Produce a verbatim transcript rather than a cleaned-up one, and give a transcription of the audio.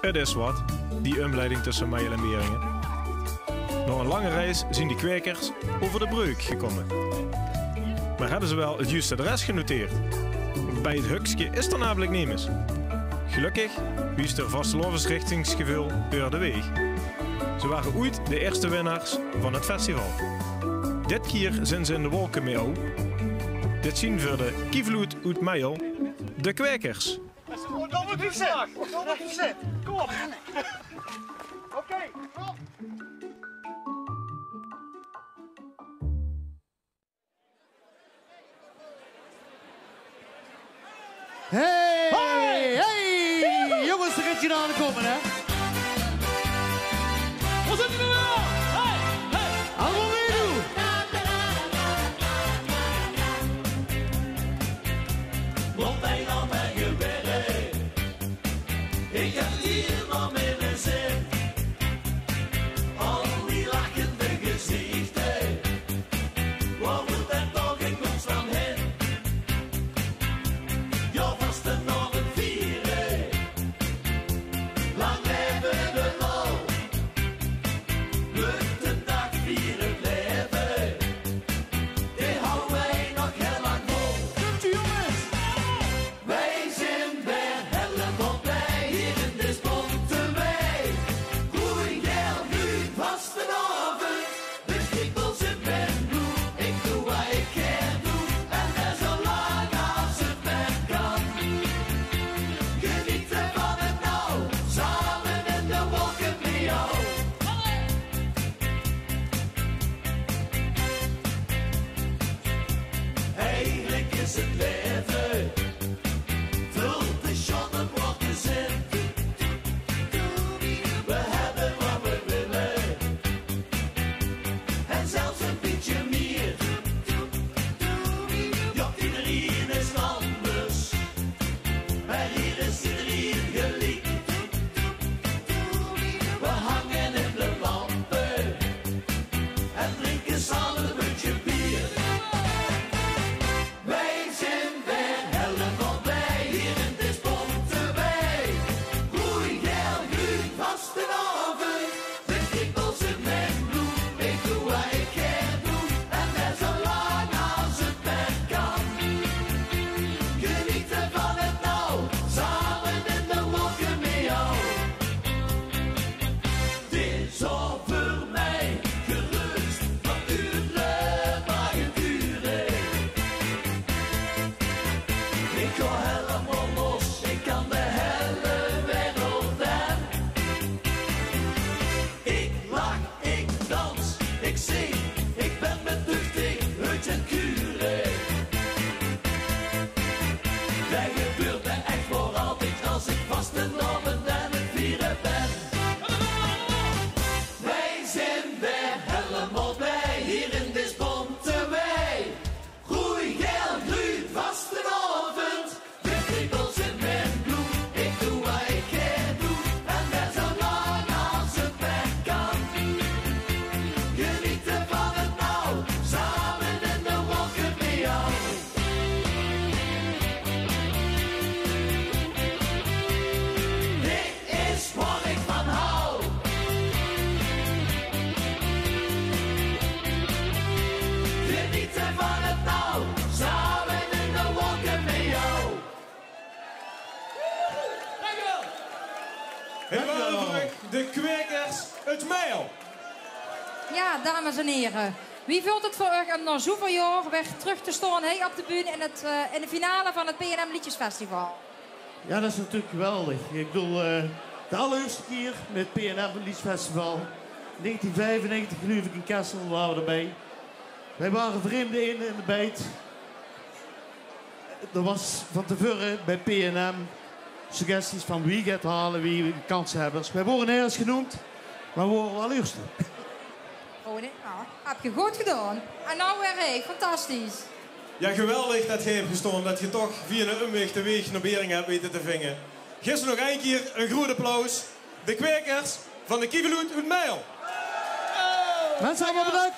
't Is wat, die umleiding tösse Meijel en Beringe. Nao 'n lange reis zien de Kwekers euver de breuk gekómme. Mer höbbe ze waal 't juuste adres genoteerd? Bie 't hökske is d'r namelik nemes. Gelökkig wiest d'r vastelaovesrichtingsgeveul d'r de waeg. Ze wore oeit de ierste winnaars van 't festival. Dit kier zien ze in de wolke mei ow. Dit zien veur de Kievloed oet Meijel de Kwekers. Kom op, Vincent. Kom op, Vincent. Kom op. Oké, kom. Hey, hey, jónges, d'r geit get aankómme, hè? Wo zeen die noe weer? Hey, hey. Allemaol meedoon. Laot mich dan mer gewere. Ich höb hie nao miene zin. Al die lachende gezichte. Wo mót det toch in godsnaam hin? Jao, vastelaovend viere. Lang leve de lol. Mit de daag viere 't leve. Die hou ich nog hieël lang vol. Kunt u, jónges? Weej zien weer hieëlemaol blij hie in de bonte wei. Groen, gael, gruun, vastelaovend. De kriebels in mien bloed. Ich doon wat ich gaer doon. En det zo lang es 't mer kan. Geniete van 't now. Same in de wolke mit jou. Eigelik is 't laeve väöl te sjoon óm waor te zeen. Weej höbbe wat weej wille. En zelfs ein bietje mieë. Jao, ederein is anders. Mer hie is ederein geliek. Weej hange in de lampe en drinke same ein bietje beer. Weej zien weer hieëlemaol blij hie in de bonte wei. Groen, gael, gruun, vastelaovend. De kriebels in mien bloed, ich doon wat ich gaer doon. En det zo lang es 't mer kan. Geniete van 't now, same in de wolke mit jou. 't Is al veur mich gerös, want 't leuk maag dure. Ich gaon hieëlemaol los, ich kan de hieële wereld aan. Ich lach, ich dans, ich zing, ich bön me duchtig oet 't kure. Det gebeurt mich ech waor altied es ich vastelaovend aan 't viere bön. Weej zien weer hieëlemaol blij hie in de bonte wei. Groen, gael, gruun, vastelaovend. De kriebels in mien bloed. Ich doon wat ich gaer doon. En det zo lang es 't mer kan. Geniete van 't now. Same in de wolke mit jou. Dit is waor ich van hou. Geniete van 't now, same in de wolke mit jou. Dankjewel. Hie wore veur uch de Kwekers oet Meijel. Jao, dames en hiere. Wie veult 't veur uch óm nao zoeväöl jaor weer trök te staon hie op de bühne in 't, eh, in de finale van 't P N M Liedjesfestival? Jao, det is natuurlik geweldig. Ich bedoel, eh, de allerierste kier mit P N M Liedjesfestival. Negentien viefennegentig, geluif ich, in Kessel wore v'r d'rbie. Weej wore vreemde eend in de biet. D'r waas van te veure bie P N M suggesties van wie geit 't haole, wie kanshebber. Weej wore nörges geneump, mer weej wore waal ierste. Oh, nae, nou, höb geer good gedaon. En now weer hie, fantastisch. Jao, geweldig det geer höb gestaon, det geer toch via 'ne umwaeg de waeg nao Beringe höb weite te vinge. Gaef ze nog ein kier ein groeat applaus. De Kwekers van de Kievloed oet Meijel. Minse, allemaol bedank.